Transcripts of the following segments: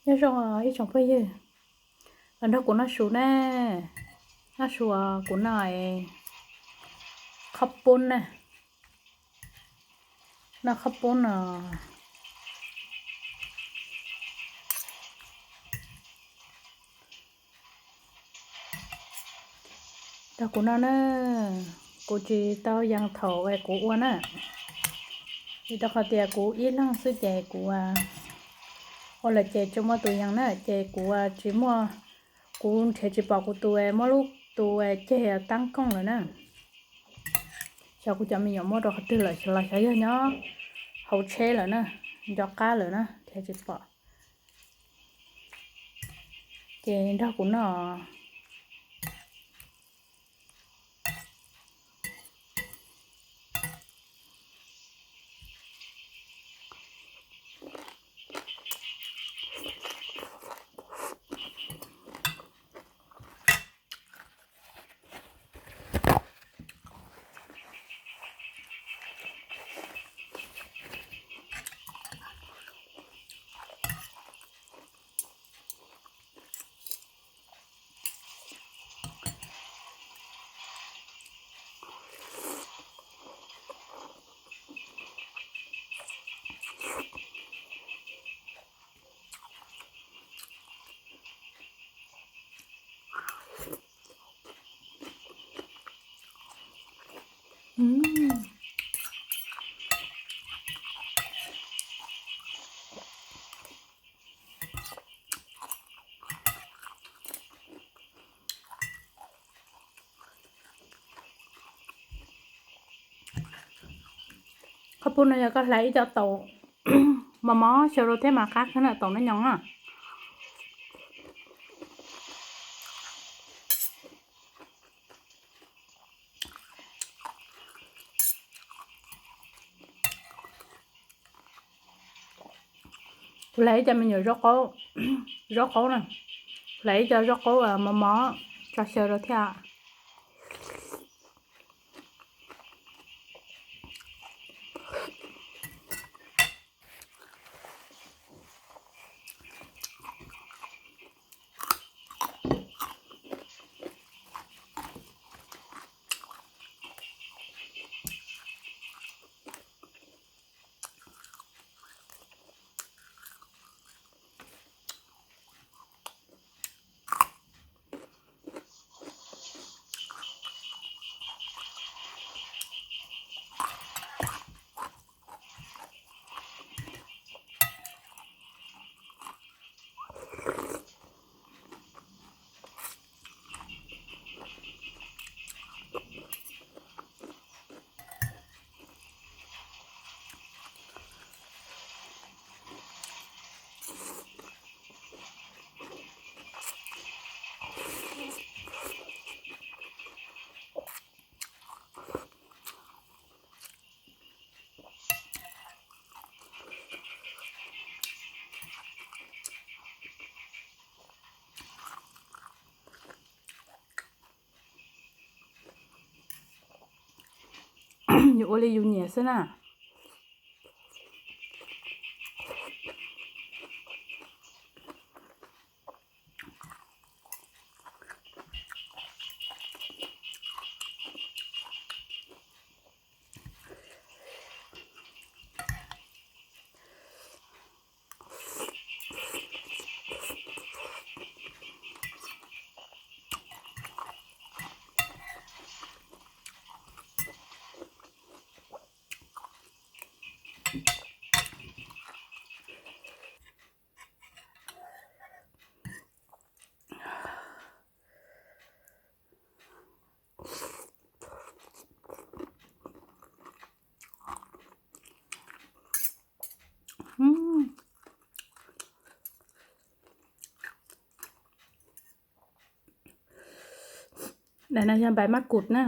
Nyob zoo ib tsoom phooj ywg, los nrog kuv noj su na. Noj su, kuv noj qhob poob na. Noj qhob poob no. Nrog kuv noj na, kuv tsis tau yees thaum uas kuv ua na, vim rau qhov tias kuv ib leeg xwb ces kuv ua lawm ces tsis muaj tus yees na, ces kuv tsis muaj, kuv nrhiav tsis pom kuv tus, muab lub tus ceg taab kooj lawm na. Xyov kuv cov me nyuam muab rau qhov twg lawm, los xyov yog nyob hauv tsheb lawm na, nco qab lawm na, nrhiav tsis pom. Ces nrog kuv noj. Qhob poob no yog koj hlais ib co taum mos mos xyaw rau thiab mas qab kawg na, taum nab nyoos na. Kuv hlais ib co me nyuam zaub qaub, zaub qaub na, hlais ib co zaub qaub mos mos tso xyaw rau thiab. Yus ua li yus nyiam xwb na. Daim no yog npais mab kus na.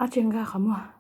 Ab tsi nkag qhov muag.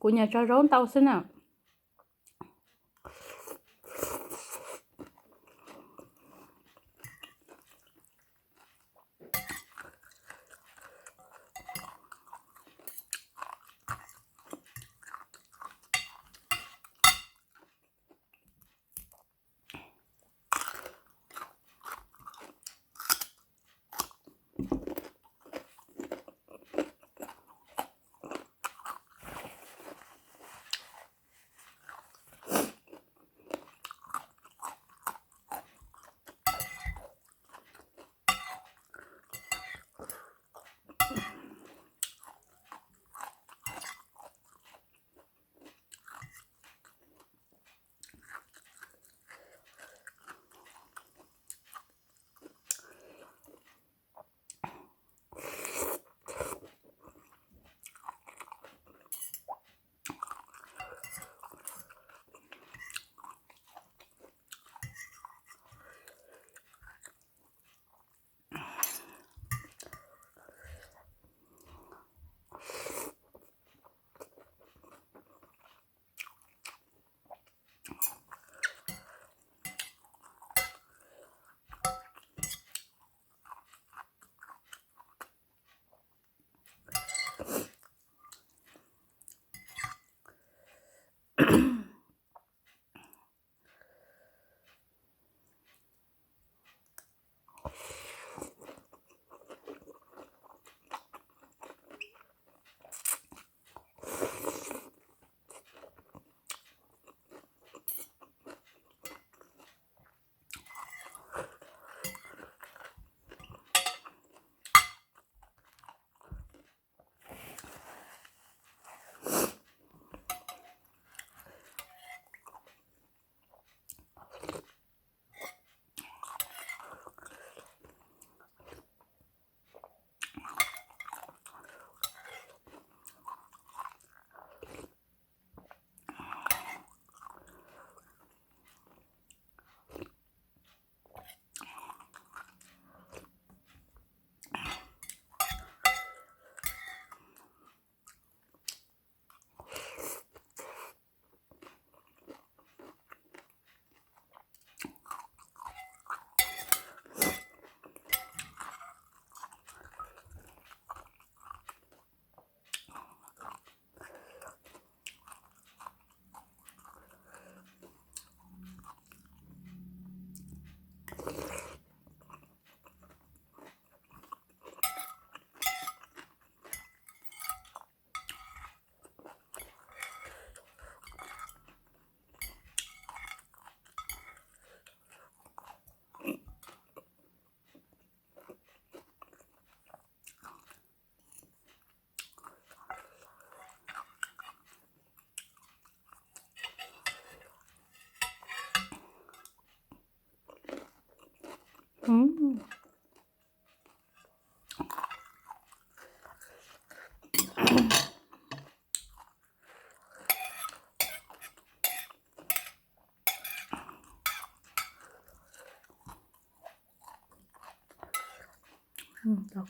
Kuv nyiam tso zaub ntau xwb na. Cov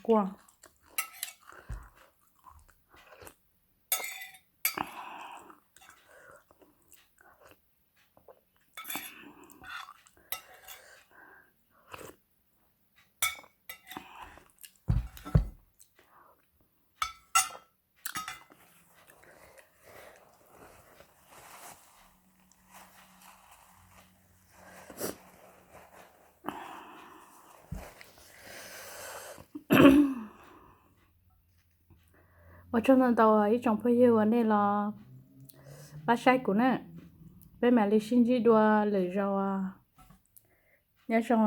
kua. Ua tsaug ntau ntau ib tsoom phooj ywg uas nej los pab saib kuv na. Peb mam li sib ntsib dua lwm zaus. Nyob zoo.